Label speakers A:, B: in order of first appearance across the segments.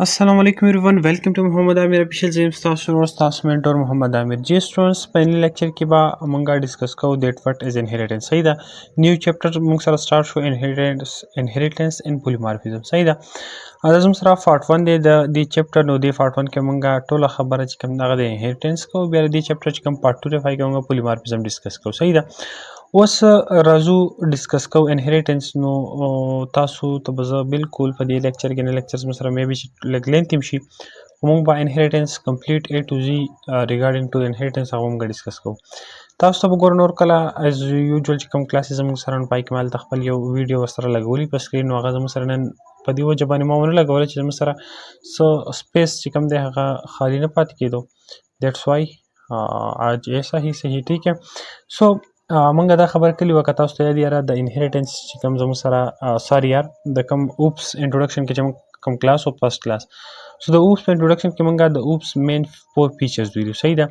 A: السلام علیکم everyone, welcome to Muhammad Aamir official gym. تاسو ورور تاسو منټور محمد عامر جی. سټوډنټس، په نن لیکچر کې به مونږه ډیسکس کوو that what is inheritance. صحیح ده، نیو چپټر مونږ سره سٹارټ شو، انهیریټنس، انهیریټنس ان پولیمارفیزم. صحیح ده، دا زموږ سره پارټ 1 دی د دې چپټر. نو د پارټ 1 کې مونږه ټوله خبره چې کوم دغه د انهیریټنس کوو، بیا د چپټر چې کوم پارټ 2 دی پای کې مونږه پولیمارفیزم ډیسکس کوو. صحیح ده، اوس راځو ډیسکس کوو انهیریټنس. نو تاسو ته به زه بالکل په دې لیکچر کې نه لیکچر زموږ سره maybe چې لږ length هم شي، خو موږ به inheritance complete A to Z regarding to inheritance هغه موږ ډیسکس کوو. تاسو ته به ګورو نور کله از یوزوال چې کوم کلاسز زموږ سره، نو پای کې ما هلته خپل یو ویډیو ورسره لګولي په سکرین. نو هغه زموږ سره نن په دې وجه باندې ما ونه لګوله چې زموږ سره څه space چې کوم دی هغه خالی نه پاتې کېدو. That's why آج ایسا ہی صحیح، ٹھیک ہے. سو مونږ دا خبر کړې وه، که تاسو ته یاد یاره، د انهیریټنس چې کوم زموږ سره، ساری یار، د کوم OOPS introduction کې چې موږ کوم کلاس او فرست کلاس، سو د OOPS په انټروډکشن کې مونږ د OOPS main four features ویلو. صحیح ده،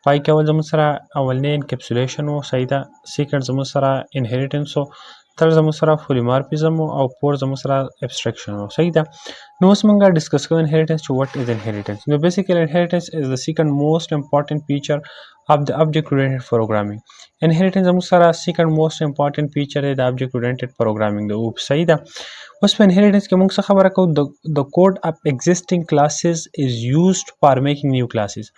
A: پای کې اول زموږ سره اولنی انکپسولیشن و، صحیح ده، سیکنډ زموږ سره انهیریټنس و، تر زموږ سره پولیمارفیزم او فور زموږ سره ابسترکشن و. صحیح ده، نو اوس مونږ ډیسکس کوو انهیریټنس چې what is inheritance. نو basically inheritance is the second most important feature of the object oriented programming. Inheritance زموږ سره second most important feature دی د object oriented programming د OOPS. صحیح ده، اوس په inheritance کې موږ څه خبره کوو؟ The code of existing classes is used for making new classes.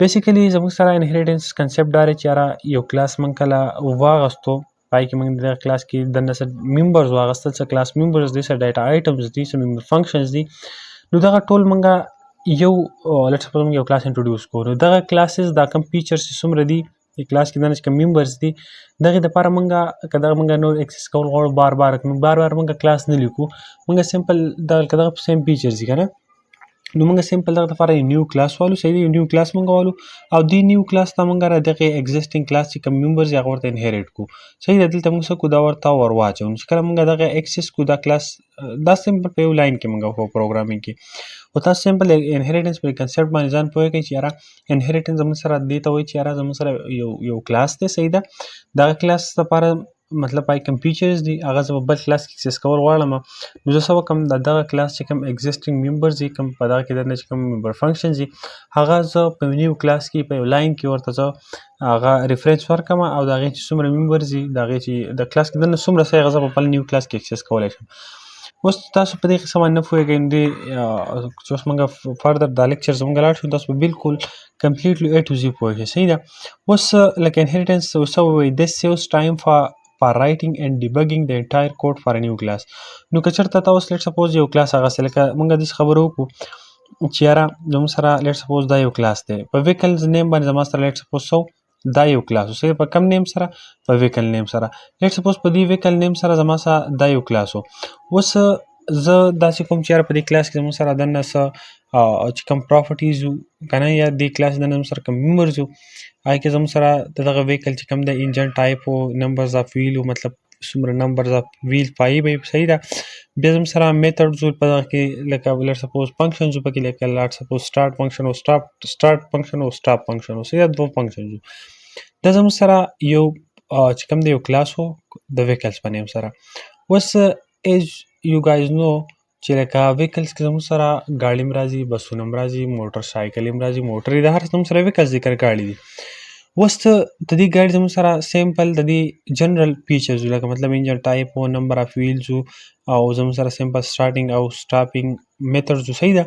A: Basically زموږ سره inheritance concept دا دی چې یاره یو کلاس موږ کله واغستو، پای کې موږ دغه کلاس کې دننه څه members واغستل، څه کلاس members دي، څه data items دي، څه member functions دي. نو دغه ټول موږ یو let's suppose موږ یو کلاس انټروډیوس کوو، نو دغه کلاسز دا کوم فیچرز چې څومره دي د کلاس کې دننه چې کوم members دي، دغه د پاره مونږه که دغه مونږه نور access کول غواړو بار بار، نو بار بار مونږه کلاس نه لیکو. مونږه simple دغه دغه same features دي کنه، نو مونږ simple دغه لپاره یو نیو کلاس والو. صحیح دی، یو نیو کلاس مونږ والو او دی نیو کلاس ته مونږ را دغه existing کلاس چې کوم members هغه ورته inherit کو. صحیح ده، دلته مونږ څه کو؟ دا ورته ور واچو. چې کله مونږ دغه access کو دا کلاس، دا simple په یو line کې مونږ په programming کې او تاسو simple inheritance په concept باندې ځان پوه کړئ چې یاره انهیریټنس زموږ سره دې ته وایي چې یاره زموږ سره یو یو کلاس دی. صحیح ده، دغه کلاس لپاره مطلب پای کوم features دي هغه زه په بل کلاس کې access کول غواړم. نو زه څه وکړم؟ د دغه کلاس چې کوم existing members دي، کوم په دغه کې دننه چې کوم member functions دي، هغه زه په نیو کلاس کې په یو line کې ورته زه هغه reference ورکړم او د هغې چې څومره members دي، د هغې چې د کلاس کې دننه څومره څه، هغه زه په خپل نیو کلاس کې access کولی شم. اوس تاسو په دې قصه باندې نه پوهېږئ، نو دې چې اوس موږ further دا لیکچر زموږ لاړ شو، تاسو به بالکل completely A to Z پوه شئ. صحیح ده، اوس لکه inheritance اوس وایي this saves time for writing and debugging the entire code for a new class. نو که چېرته تاسو let suppose یو کلاس هغه لکه موږ داسې خبره وکړو چې یاره زموږ سره let suppose دا یو کلاس دی په vehicles name باندې، زما سره let suppose سو دا یو کلاس اوس په کم name سره، په vehicle name سره. Let suppose په دې vehicle name سره زما سره دا یو کلاس و. اوس زه داسې کوم چې یاره په دې کلاس کې زموږ سره دننه څه چې کوم properties وو که نه، یا دې کلاس دننه زموږ سره کوم members وو، هغې کې زموږ سره د دغه vehicle چې کوم د engine type و، numbers of wheel و، مطلب څومره numbers of wheel پای به. صحیح ده، بیا زموږ سره methods وو په دغه کې، لکه let suppose functions وو پکې، لکه let suppose start function او stop، start function او stop function و. صحیح ده، دوه functions وو. دا زموږ سره یو چې کوم دی یو کلاس و د vehicles په name سره. اوس as you guys know چې لکه vehicles کې زموږ سره ګاډي هم راځي، بسونه هم راځي، موټر سایکل هم راځي، موټر، د هر څه زموږ سره vehicles ذکر ګاډي دي. اوس ته د دې ګاډي زموږ سره simple د دې general features لکه مطلب engine type و، number of wheels او زموږ سره simple starting او stopping methods. صحیح ده،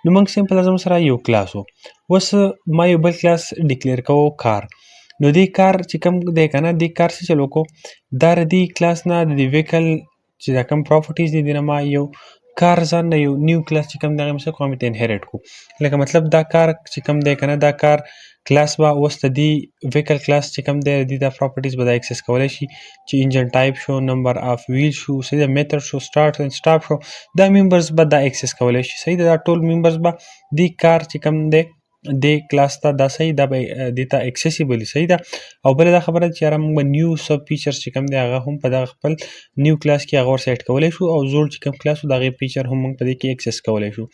A: نو موږ simple زموږ سره یو کلاس و. اوس ما یو بل کلاس declare کوو car. نو دې car چې کوم دی که نه، دې car څه چل وکړو؟ دا د دې کلاس نه د دې vehicle چې دا کوم properties دي، دې نه ما یو car ځان نه یو نیو کلاس چې کوم دغه مې څه کوم ته inherit کو. لکه مطلب دا car چې کوم دی که نه، دا car کلاس به اوس د دې vehicle کلاس چې کوم دی د دې properties به دا access کولی شي چې engine type شو، number of wheel شو، صحیح ده، method شو، start and stop شو، دا members به دا access کولی شي. صحیح ده، دا ټول members به دې car چې کوم دی دې کلاس ته دا صحیح دا به دې ته accessible. صحیح ده، او بله دا خبره چې یاره موږ به نیو سب features چې کوم دی هغه هم په دغه خپل نیو کلاس کې هغه ورسره add کولی شو او زوړ چې کوم کلاس و د هغې feature هم موږ په دې کې access کولی شو.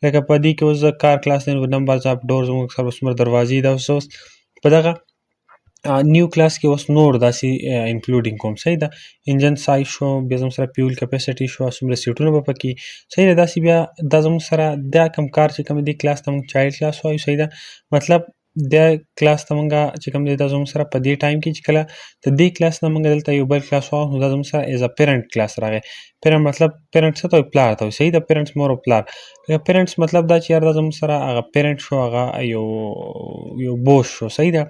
A: لکه په دې کې اوس car کلاس دی، numbers of doors، موږ سره څومره دروازې دا اوس په دغه نیو کلاس کې اوس نور داسې انکلوډینګ کوم، صحیح ده. انجن سایز شو، بیا زموږ سره فیول کپاسټي شو، څومره سیټونه به پکې، صحیح ده. داسې بیا دا زموږ سره دا کم کار چې کوم دی کلاس ته موږ چایلډ کلاس وایو، صحیح ده. مطلب دا کلاس ته مونږ چې کوم دی دا زموږ سره په دې ټایم کې چې کله د دې کلاس نه مونږ دلته یو بل کلاس واخلو، نو دا زموږ سره از ا پیرنټ کلاس راغی. پیرنټ مطلب پیرنټ څه ته وایي؟ پلار ته وایي، صحیح ده. پیرنټس مور او پلار. پیرنټس مطلب دا چې یار دا زموږ سره هغه پیرنټ شو، هغه یو بوس شو، صحیح ده.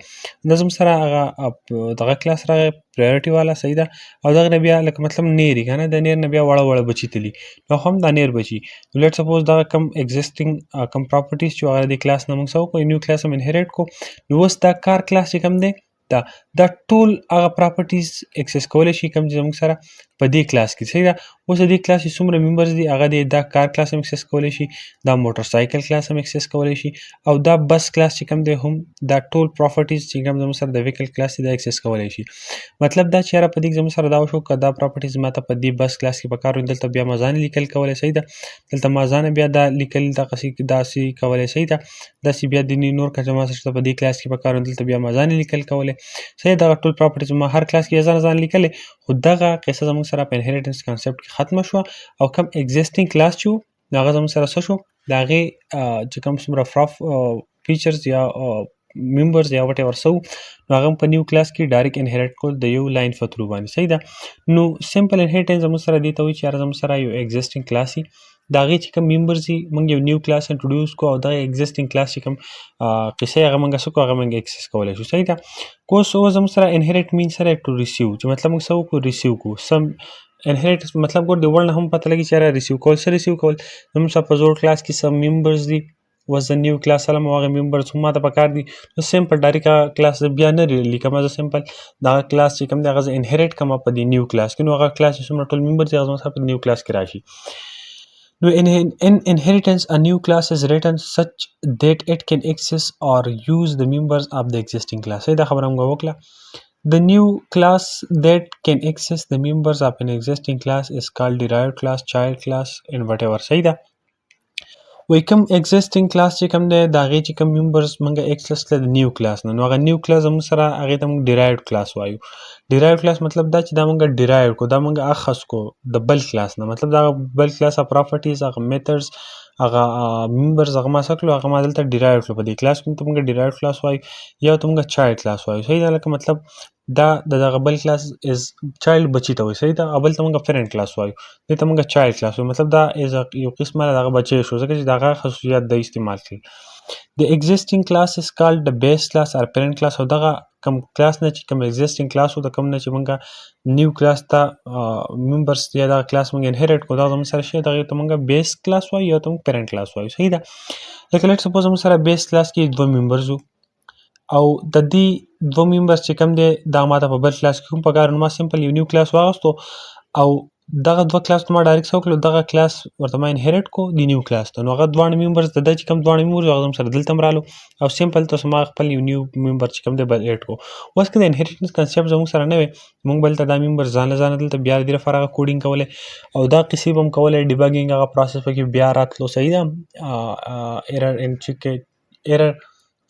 A: دا زموږ سره هغه دغه کلاس راغی پرایورټي والا، صحیح ده. او دغه نه بیا لکه مطلب نیری که نه، د نیر نه بیا وړه وړه بچي تلي، نو هم دا نیر بچي. نو لیټ سپوز دغه کم ایگزیسټینګ کم پراپرټیز چې هغه د کلاس نه موږ څه وکړو، نیو کلاس هم انهریټ کو. نو اوس دا کار کلاس چې کوم دی دا ټول هغه پراپرټیز اکسس کولی شي کوم چې زموږ سره په دې کلاس کې، صحیح ده. اوس د دې کلاس چې څومره ممبرز دي هغه دی دا کار کلاس هم اکسس کولی شي، دا موټر سایکل کلاس هم اکسس کولی شي، او دا بس کلاس چې کوم دی هم دا ټول پراپرټیز چې کوم زموږ سره د ویکل کلاس دی دا اکسس کولی شي. مطلب دا چې یاره په دې کې زموږ سره دا وشو که دا پراپرټیز ماته په دې بس کلاس کې پکار وي، دلته بیا ما ځان لیکل کولی، صحیح ده. دلته ما ځان بیا دا لیکل دغسې داسې کولی، صحیح ده. داسې بیا د نور که زما سره په دې کلاس کې پکار وي، دلته بیا ما ځان لیکل کولی، صحیح. دغه ټول پراپرټیز ما هر کلاس کې ځان ځان لیکلی، خو دغه قصه زموږ سره په انهریټنس کانسپټ کې ختمه شوه. او کوم ایگزیسټینګ کلاس چې و نو هغه زموږ سره څه شو، د هغې چې کوم څومره فیچرز یا ممبرز یا وټ ایور څه وو، نو هغه هم په نیو کلاس کې ډایرکټ انهریټ کول د یو لاین په تھرو باندې، صحیح ده. نو سمپل انهریټنس زموږ سره دې ته وایي چې یاره زموږ سره یو ایگزیسټینګ کلاس وي، د هغې چې کوم ممبرز دي موږ یو نیو کلاس انټروډیوس کو، او دغه ایگزیسټینګ کلاس چې کوم قصه هغه موږ څه کو، هغه موږ اکسس کولی شو، صحیح ده. اوس زموږ سره انهریټ مین سره ټو ریسیو، چې مطلب موږ څه وکړو، ریسیو کو. سم انهریټ مطلب ګور د ورډ نه هم پته لګي چې یاره ریسیو کول څه ریسیو کول. زموږ سره په زوړ کلاس کې سم ممبرز دي، اوس زه نیو کلاس علم او هغه ممبرز هم ماته پکار دي، نو سمپل ډایرکټ هغه کلاس زه بیا نه لیکم، زه سمپل دغه کلاس چې کوم دی هغه زه انهریټ کړم په دې نیو کلاس کې، نو هغه کلاس چې څومره ټول ممبرز دي هغه زما سره په نیو کلاس کې راشي. نو in inheritance a new class is written such that it can access or use the members of the existing class. دا خبره موږ وکړه. The new class that can access the members of an existing class is called derived class, child class and whatever. صحیح ده. وای کوم existing class چې کوم دی د هغې چې کوم members موږ access کړل د نیو کلاس نه، نو هغه نیو کلاس زموږ سره هغې ته موږ derived class وایو. Derived class مطلب دا چې دا موږ derive کو، دا موږ اخذ کو د بل کلاس نه، مطلب دا بل کلاس هغه پراپرټیز، هغه میتھډز، هغه ممبرز هغه ما څه کړو، هغه ما دلته ډیرایو کړو په دې کلاس کې، ته موږ ډیرایو کلاس وایو یا ته موږ چایلډ کلاس وایو، صحیح ده. لکه مطلب دا د دغه بل کلاس از چایلډ بچی ته وایي، صحیح ده. او بل ته موږ پیرنټ کلاس وایو، دې ته موږ چایلډ کلاس وایو، مطلب دا از یو قسمه دغه بچی شو، ځکه چې دغه خصوصیات د استعمال کړي. The existing class is called the base class or parent class. او دغه کوم کلاس نه چې کوم existing class و، د کوم نه چې موږ نیو کلاس ته ممبرز یا دغه کلاس موږ انهریټ کړو، دا زموږ سره شی دغه ته موږ بیس کلاس وایو یا ته موږ پیرنټ کلاس وایو، صحیح ده. لکه لیټ سپوز موږ سره بیس کلاس کې دوه ممبرز وو، او د دې دوه ممبرز چې کوم دی دا ماته په بل کلاس کې هم پکار، نو ما سمپل یو نیو کلاس واغستو او دغه دوه کلاس ما ډایرکټ څه وکړو، دغه کلاس ورته ما انهریټ کو د نیو کلاس ته، نو هغه دواړه ممبرز د ده چې کوم دواړه ممبرز هغه زموږ سره دلته هم رالو، او سمپل تاسو ما خپل یو نیو ممبر چې کوم دی بل ایډ کو. اوس که د انهریټنس کنسپټ زموږ سره نه وي، موږ بل ته دا ممبر ځان له ځانه دلته بیا د دې لپاره هغه کوډینګ کولی او دا قصې به هم کولی، ډیبګینګ هغه پروسس پکې بیا راتلو، صحیح ده. ایرر ان چې ایرر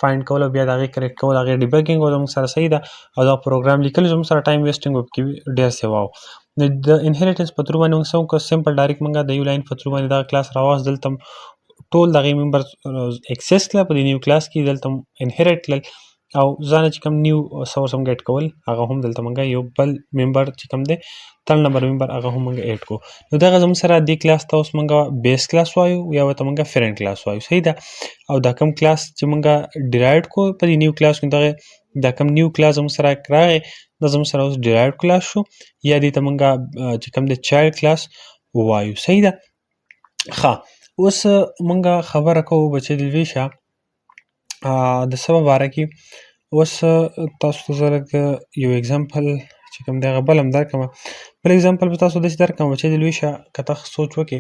A: فایند کول او بیا د هغې کریکټ کول، هغې ډیبګینګ او زموږ سره صحیح ده، او دا پروګرام لیکل زموږ سره ټایم ویسټینګ به پکې ډېر سیوا و. نو د انهریټنس په تھرو باندې موږ څه وکړو، سمپل ډایرکټ موږ د یو لاین په تھرو باندې دغه کلاس راواخیست، دلته ټول دغې ممبر اکسس کړه په دې نیو کلاس کې، دلته انهریټ کړل او ځانه چې کوم نیو سورس هم ګیټ کول هغه هم دلته موږ یو بل ممبر چې کوم دی تر نمبر ممبر هغه هم موږ ایډ کو. نو دغه زموږ سره دې کلاس ته اوس موږ بیس کلاس وایو یا ورته موږ پیرنټ کلاس وایو، صحیح ده. او دا کوم کلاس چې موږ ډیرایو کو په دې نیو کلاس کې، دغه دا کوم نیو کلاس زموږ سره راغی دا زموږ سره اوس ډیرایو کلاس شو، یا دې ته موږ چې کوم دی چایلډ کلاس وایو، صحیح ده. ښه اوس موږ خبره کوو بچی دلوي شه د څه په باره کې. اوس تاسو ته زه لږ یو اگزامپل چې کوم دی هغه بل هم درکړم. بل اگزامپل به تاسو داسې درکړم چې دلوي شه که ته سوچ وکړې،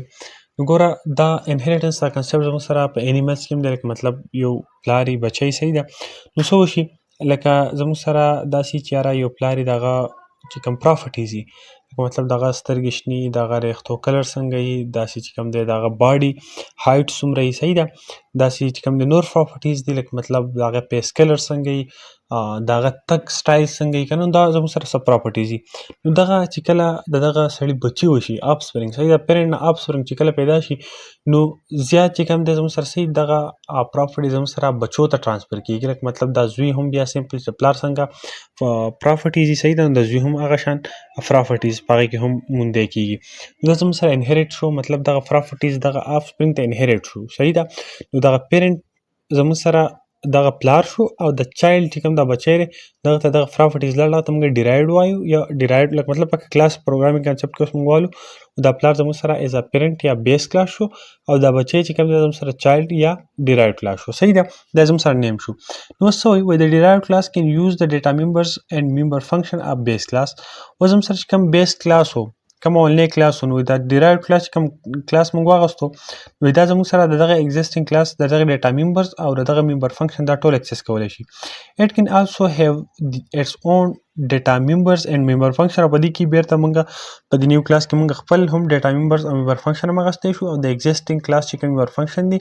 A: نو ګوره دا انهریټنس دا کنسپټ زموږ سره په انیملز کې هم دی، لکه مطلب یو پلار یې بچی، صحیح ده. نو څه وشي، لکه زموږ سره داسې چې یاره یو پلار یې دغه چې کوم پراپرټیز وي، مطلب دغه سترګې شنې، دغه ریښتو کلر څنګه وي، داسې چې کوم دی دغه باډي هایټ څومره وي، صحیح ده. داسې چې کوم د نور پراپرټیز دي، لکه مطلب د هغه پیس کلر څنګه وي، د هغه تګ سټایل څنګه وي که نه، دا زموږ سره څه پراپرټیز دي. نو دغه چې کله د دغه سړي بچي وشي، آفسپرینګ، صحیح ده، پیرنټ نه آفسپرینګ چې کله پیدا شي، نو زیات چې کوم دی زموږ سره صحیح دغه پراپرټي زموږ سره بچو ته ټرانسفر کیږي. لکه مطلب دا زوی هم بیا سمپل چې پلار څنګه پراپرټیز دي، صحیح ده، نو د زوی هم هغه شان پراپرټیز په هغې کې هم موندی کیږي. نو دا زموږ سره انهریټ شو، مطلب دغه پراپرټیز دغه آفسپرینګ ته انهریټ شو، صحیح ده. نو دغه پیرنټ زموږ سره دغه پلار شو او د چایلډ چې کوم دا بچی دی دغه ته دغه پراپرټیز لاړ، ته موږ ډیرایډ وایو یا ډیرایډ، لکه مطلب په کلاس پروګرامینګ کانسپټ کې اوس موږ والو. دا پلار زموږ سره از ا پیرنټ یا بیس کلاس شو او دا بچی چې کوم دی زموږ سره چایلډ یا ډیرایډ کلاس شو، صحیح ده. دا زموږ سره نیم شو. نو څه وایي؟ وایي د ډیرایډ کلاس کین یوز د ډیټا ممبرز اینډ ممبر فنکشن اف بیس کلاس. اوس زموږ سره چې کوم بیس کلاس وو، کوم اولنی کلاس نو دا ډیرایو کلاس کوم کلاس موږ واغستو، نو دا زموږ سره د دغه ایگزیسټینګ کلاس د دغه ډیټا ممبرز او د دغه ممبر فنکشن دا ټول اکسس کولی شي. It can also have its own data members and member function. په دې کې بیرته موږ په دې نیو کلاس کې موږ خپل هم ډیټا ممبرز او ممبر فنکشن هم اخیستی شو او د ایگزیسټینګ کلاس چې کوم ممبر فنکشن دی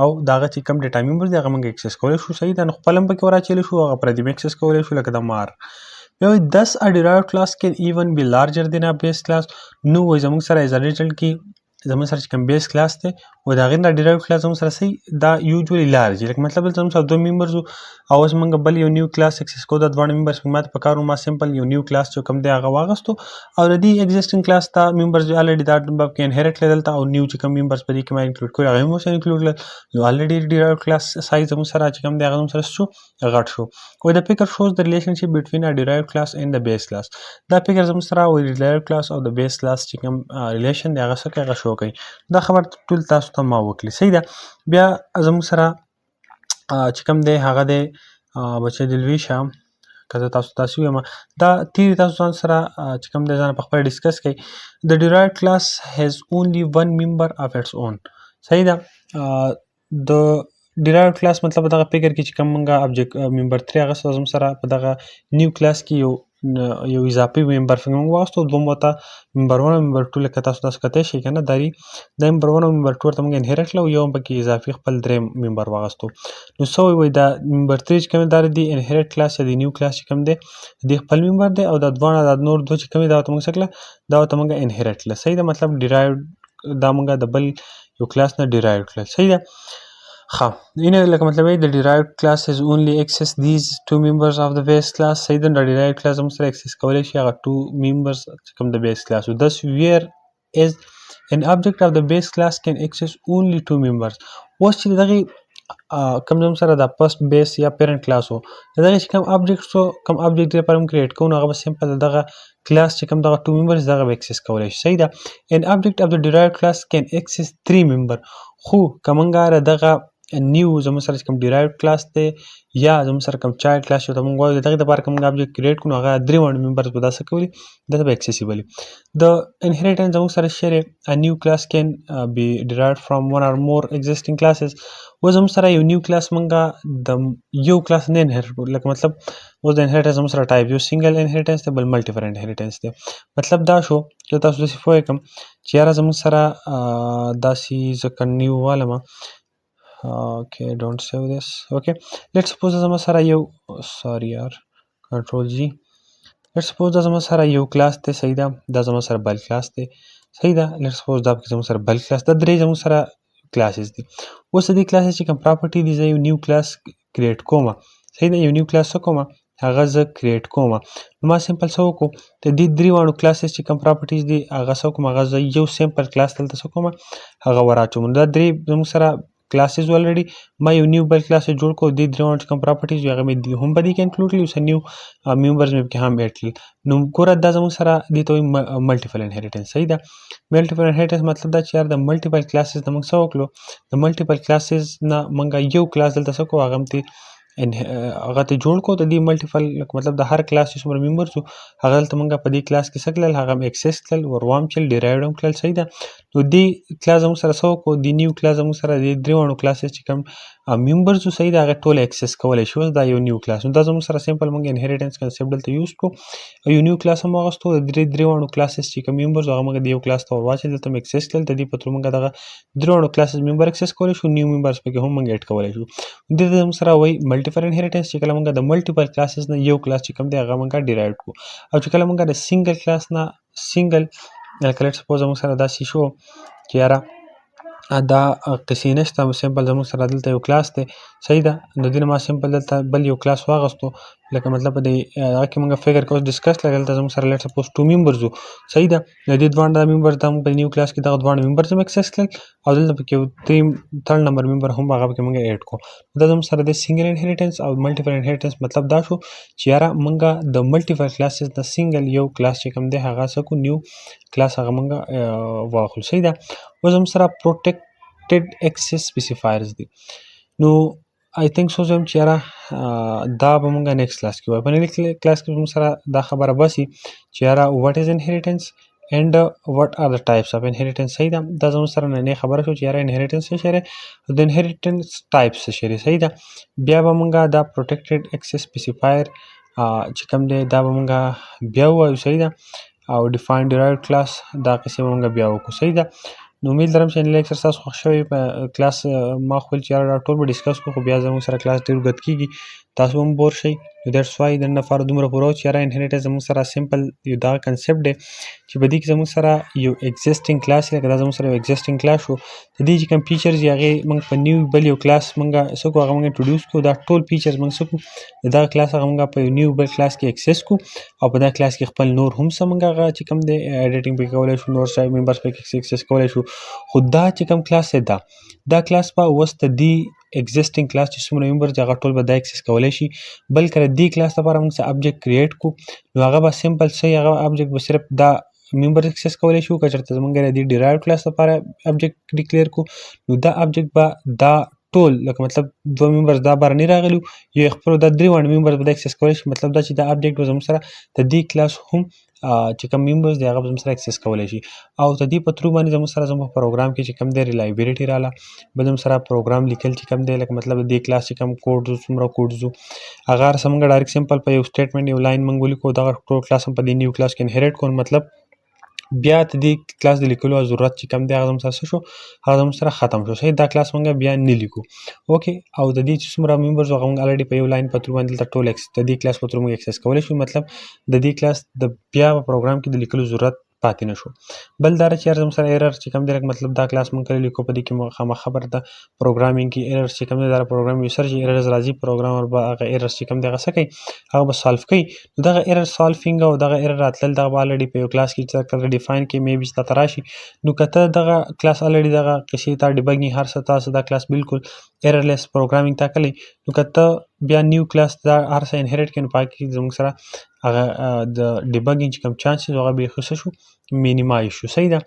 A: او دغه چې کوم ډیټا ممبر دی هغه موږ اکسس کولی شو، صحیح ده. نو خپل هم پکې وراچولی شو، هغه پردي هم اکسس کولی شو، لکه د مار. بیا وایي thus a derived class can even be larger than a base class. نو وایي زموږ سره as a result کې زموږ سره چې کوم بیس کلاس دی و د هغې نه ډیرایو کلاس زموږ سره صحیح دا یوجوالي لارج، لکه مطلب دلته زموږ سره دوه ممبرز وو او اوس موږ بل یو نیو کلاس اکسس کوو، دا دواړه ممبرز ماته په کار وو. ما سمپل یو نیو کلاس چې کوم دی هغه واغستو او د دې ایگزیسټینګ کلاس ته ممبرز الریډي دا کې انهریټ کړل دلته، او نیو چې کوم ممبرز په دې کې ما انکلوډ کړو هغه هم ورسره انکلوډ کړل. نو الریډي ډیرایو کلاس سایز زموږ سره چې کوم دی هغه زموږ سره شو غټ شو. و the figure shows the relationship between a derived class and the base class. دا فکر زموږ سره و derived class او د بیس کلاس چې کوم ریلیشن دی هغه څه کوي، هغه شو کوي. دا خبر ټول تاسو ته ما وکړي، صحیح ده. بیا زموږ سره چې کوم دی هغه دی بچی د لوی شه، که زه تاسو تاسو وایم دا تیری تاسو ځان سره چې کوم دی ځان په خپله ډسکس کړئ. The derived class has only one member of its own، صحیح ده. د ډیرایو کلاس مطلب دغه فکر کې چې کوم مونږه ابجیکټ ممبر 3 هغه زموږ سره په دغه نیو کلاس کې یو اضافي ممبر مونږ واغستو، دوم ورته ممبر 1 او ممبر 2، لکه تاسو داسې کتی شئ که نه، داري د ممبر 1 او ممبر 2 ورته مونږ انهریټ کړو، یو هم پکې اضافي خپل دریم ممبر واغستو. نو څه وایي؟ وایي دا ممبر 3 چې کوم دی دا د انهریټ کلاس یا د نیو کلاس چې کوم دی د خپل ممبر دی، او دا دواړه دا نور دوه چې کوم دی دا ورته مونږ څه کړه، دا ورته مونږ انهریټ کړه، صحیح ده. مطلب ډیرایو دا مونږ د بل یو کلاس نه ډیرایو کړل، صحیح ده. ښه، اینه لکه مطلب the derived class has only access these two members of the base class، صحیح ده. د derived class زموږ سره access کولی شي هغه two members چې کوم د base class وو. Thus where is an object of the base class can access only two members. اوس چې دغې کوم زموږ سره د فرست بیس یا پیرنټ کلاس وو، دغه چې کوم ابجیکټ سو کوم ابجیکټ لپاره موږ کریټ کوو، نو هغه به سمپل دغه کلاس چې کوم دغه ټو ممبرز دغه به اکسس کولی شي، صحیح ده. An object of the derived class can access three member. خو که موږ دغه نیو زموږ سره چې کوم ډیرایو کلاس دی یا زموږ سره کوم چایلډ کلاس چې ته موږ وایو دغه لپاره کوم ابجیکټ کریټ کړو، هغه درې واړه ممبرز به دا څه کوي، دا به اکسیسیبل. د انهریټنس زموږ سره شری a new class can be derived from one or more existing classes. اوس زموږ سره یو نیو کلاس مونږ د یو کلاس نه انهریټ کړو، لکه مطلب اوس د انهریټنس زموږ سره ټایپ یو سنگل انهریټنس دی، بل ملټیپل انهریټنس دی. مطلب دا شو چې تاسو داسې پوه کړم چې یاره زموږ سره داسې زه که نیو والم، okay, don't save this. Okay, let's suppose زما سره یو، sorry یار، control Z. Let's suppose دا زما سره یو کلاس دی، صحیح ده. دا زما سره بل کلاس دی، صحیح ده. Let's suppose دا پکې زموږ سره بل کلاس، دا درې زموږ سره کلاسز دي. اوس د دې کلاسز چې کوم پراپرټي دي، زه یو نیو کلاس کریټ کوم، صحیح ده. یو نیو کلاس څه کوم، هغه زه کریټ کوم. نو ما سمپل څه وکړو، د دې درې واړو کلاسز چې کوم پراپرټیز دي هغه څه کوم، هغه زه یو سمپل کلاس دلته څه کوم، هغه وراچوم. دا درې زموږ سره کلاسز الریډي ما یو نیو بل کلاس جوړ کړو، دې درې واړو چې کوم پراپرټیز وي هغه مې هم په دې کې انکلوډ کړي، اوس نیو ممبرز مې پکې هم اډ کړل. نو ګوره دا زموږ سره دې ته وایي ملټیپل انهریټنس، صحیح ده. ملټیپل انهریټنس مطلب دا چې یار د ملټیپل کلاسز نه موږ څه وکړو، د ملټیپل کلاسز نه موږ یو کلاس دلته څه کړو، هغه هم ترې هغه ته جوړ کړو. د دې ملټیپل مطلب د هر کلاس چې څومره ممبرز وو هغه دلته موږ په دې کلاس کې څه کړل، هغه هم اکسس کړل، وروام چل، ډیرایوډ هم کړل، صحیح ده. نو نو دې کلاس زموږ سره څه وکړو، دې نیو کلاس زموږ سره دې درې واړو کلاسز چې کوم میمبرز وو، صحیح ده، هغه ټول اکسس کولی شو. اوس دا یو نیو کلاس، نو دا زموږ سره سمپل موږ انهریټنس کنسپټ دلته یوز کړو او یو نیو کلاس هم واغستو. د درې درې واړو کلاسز چې کوم میمبرز هغه موږ د یو کلاس ته ور واچول، دلته مو اکسس کړل. د دې په ترو موږ دغه درې واړو کلاسز میمبر اکسس کولی شو، نیو میمبرز پکې هم موږ اډ کولی شو. دې ته زموږ سره وایي ملټیپل انهریټنس، چې کله موږ د ملټیپل کلاسز نه یو کلاس چې کوم دی هغه موږ ډیرایو کړو، او چې کله موږ د سنګل کلاس نه سنګل، لکه لیټ سپوز زموږ سره داسې شو چې یاره دا قصې نشته، سمپل زموږ سره دلته یو کلاس دی، صحیح ده، نو دې نه ما سمپل دلته بل یو کلاس واغستو، لکه مطلب په دې هغه کې موږ فکر کوو ډسکس لکه دلته زموږ سره لیټ سپوز 2 میمبرز وو، صحیح ده، نو دې دواړه دا میمبرز دا موږ په نیو کلاس کې دغه دواړه میمبرز هم اکسس کړل او دلته پکې یو تھرډ نمبر میمبر هم هغه پکې موږ اډ کړو. دا زموږ سره د سنګل انهریټنس او ملټیپل انهریټنس مطلب دا شو چې یاره موږ د ملټیپل کلاسز نه سنګل یو کلاس چې کوم دی هغه څه کړو، نیو کلاس هغه موږ واخلو، صحیح ده. اوس زموږ سره پروټیکټډ اکسس سپیسیفایرز دي. نو آی تھنک سو زم چې یاره دا به مونږ نیکسټ کلاس کې وایو. په نیکسټ کلاس کې موږ سره دا خبره باسي چې یاره وات از انهریټنس and what are the types of inheritance، صحیح ده. دا زموږ سره نننۍ خبره شو چې یاره انهریټنس څه شی دی، د انهریټنس ټایپس څه شی دی، صحیح ده. بیا به مونږ دا پروټیکټډ اکسس سپیسیفایر چې کوم دی دا به مونږ بیا ووایو، صحیح ده، او ډیفاین ډیرایو کلاس دا قصې به مونږ بیا وکړو، صحیح ده. نو امید لرم چې لیکچر تاسو خوښ شوی. په کلاس ما خو ویل چې یاره دا ټول به ډسکس کړو، خو بیا زموږ سره کلاس ډېر اوږد کېږي، تاسو هم بور شئ. نو دیټس وای نن لپاره دومره پوره و چې یاره انهریټنس زموږ سره سمپل یو دا کنسپټ دی چې په دې کې زموږ سره یو ایگزیسټینګ کلاس دی، لکه دا زموږ سره یو ایگزیسټینګ کلاس شو، د دې چې کوم فیچرز یې هغې موږ په نیو بل یو کلاس موږ څه کړو، هغه موږ انټروډیوس کړو. دا ټول فیچرز موږ څه کړو، د دغه کلاس هغه موږ په یو نیو بل کلاس کې اکسس کړو او په دا کلاس کې خپل نور هم څه موږ هغه چې کوم دی ایډیټینګ پکې کولی شو، نور څه میمبرز پکې اکسس کولی شو. خو دا چې کوم کلاس دی دا کلاس به اوس د دې ایگزیسټینګ کلاس چې څومره میمبرز دي هغه ټول به دا اکسس کولی شي. بل که د دې کلاس لپاره موږ څه ابجیکټ کریټ کړو نو هغه به سمپل څه، هغه ابجیکټ به صرف دا میمبر اکسس کولی شو. که چېرته زموږ د دې ډیرایو کلاس لپاره ابجیکټ ډیکلیر کړو نو دا ابجیکټ به دا ټول لکه مطلب دوه میمبرز دا بار نه راغلي یو خپل دا درې واړه میمبرز به دا اکسس کولی شي. مطلب دا چې دا ابجیکټ به زموږ سره د دې کلاس هم چې کوم میمبرز دی هغه به زموږ سره اکسس کولی شي. او د دې په ترو باندې زموږ سره زموږ پروګرام کې چې کوم دی ریلایبیلیټي راله، بل زموږ سره پروګرام لیکل چې کوم دی لکه مطلب د دې کلاس چې کوم کوډ څومره کوډ زو هغه هر څه موږ ډایرکټ سمپل په یو سټیټمنټ یو لاین موږ ولیکو، دغه ټول کلاس هم په دې نیو کلاس کې انهریټ کړو. مطلب بیا د دې کلاس د لیکلو ضرورت چې کوم دی هغه زموږ سره څه شو، هغه زموږ سره ختم شو، صحیح. دا کلاس موږ بیا نه لیکو، اوکې. او د دې چې څومره میمبرز هغه موږ الریډي په یو لاین په ترو باندې دلته ټول د دې کلاس په ترو موږ اکسس کولی شو. مطلب د دې کلاس د بیا په پروګرام کې د لیکلو ضرورت پاتې نه شو. بل دا چې یاره زموږ سره ایرر چې کوم دی لکه مطلب دا کلاس موږ کله لیکو په دې کې خامخا خبره ده پروګرامینګ کې ایرر چې کوم دی دا پروګرام یو سر چې ایررز راځي پروګرامر به هغه ایررز چې کوم دی هغه څه کوي، هغه به سالف کوي. نو دغه ایرر سالفینګ او دغه ایرر راتلل دغه به الریډي په یو کلاس کې چې کله ډیفاین کې مې بي چې تاته راشي، نو که ته دغه کلاس الریډي دغه قصې ته ډیبګینګ هر څه تاسو دا کلاس بالکل ایررلیس پروګرامینګ تا کلی، نو که ته بیا نیو کلاس دا هر څه انهریټ کړې نو په هغې کې زموږ سره هغه د ډیبګینګ چې کوم چانسز هغه بیخي څه شو، مینیمایز شو، صحیح ده.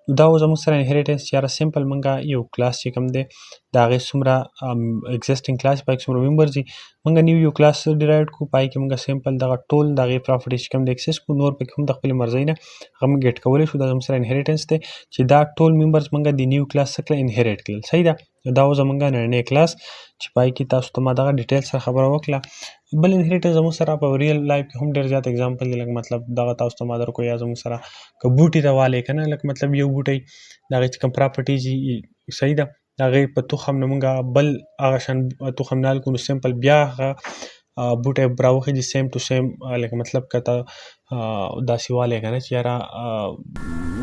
A: نو دا و زموږ سره انهریټنس چې یاره سمپل موږ یو کلاس چې کوم دی د هغې څومره ایگزیسټینګ کلاس په هغې کې څومره میمبرز دي، موږ نیو یو کلاس ډیرایو کړو، په هغې کې موږ سمپل دغه ټول د هغې پراپرټیز چې کوم دی اکسس کړو، نور پکې هم د خپلې مرضۍ نه هغه موږ ګیټ کولی شو. دا زموږ سره انهریټنس دی چې دا ټول میمبرز موږ د نیو کلاس څخه انهریټ کړل، صحیح ده. دا و زموږ نننی کلاس چې په هغې کې تاسو ته ما دغه ډیټیل سره خبره وکړه. بل انهریټنس زموږ سره په ریل لایف کې هم ډېر زیات اگزامپل دی، لکه مطلب دغه تاسو ته ما درکړو، یا زموږ سره که بوټي ته والې که نه، لکه مطلب یو بوټی د هغې چې کوم پراپرټیز صحیح ده، د هغې په تخم نه موږ بل هغه شان تخم نه کړو، نو سمپل بیا هغه بوټی راوخیږي سیم ټو سیم، لکه مطلب که ته داسې والې که نه چې یاره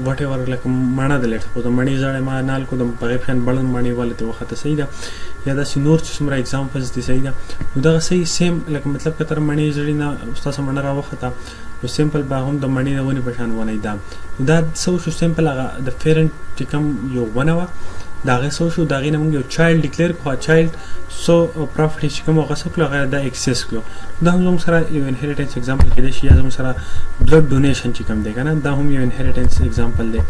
A: وټ ایور لکه مڼه ده، لیټ سپوز د مڼې زړی ما نال کړو، د هغې په شان بل مڼې واله ترې وخته، صحیح ده. یا داسې نور چې څومره اگزامپلز دي، صحیح ده. نو دغه صحیح سیم لکه مطلب که تر مڼې زړې نه ستاسو مڼه راوخته، نو سمپل به هم د مڼې د ونې په شان ونه ده. نو دا څه وشو، سمپل هغه د پیرنټ چې کوم یو ونه وه د هغې څه وشو، د هغې نه موږ یو چایلډ ډیکلیر کړو، چایلډ څو پراپرټي چې کوم هغه څه کړو، هغه دا اکسس کړو. دا هم زموږ سره یو انهریټنس اگزامپل کېدای شي. یا زموږ سره بلډ ډونیشن چې کوم دی که نه، دا هم یو انهریټنس اگزامپل دی.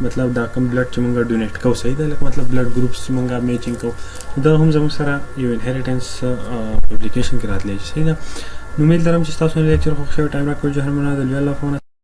A: مطلب دا کوم بلډ چې موږ ډونیټ کوو، صحیح ده، لکه مطلب بلډ ګروپس چې موږ میچینګ کوو، دا هم زموږ سره یو انهریټنس اپلیکیشن کې راتلی شي، صحیح ده. نو امید لرم چې ستاسو لیکچر خوښ شوی. ټایم راکړ جهان مننه، د لوی الله په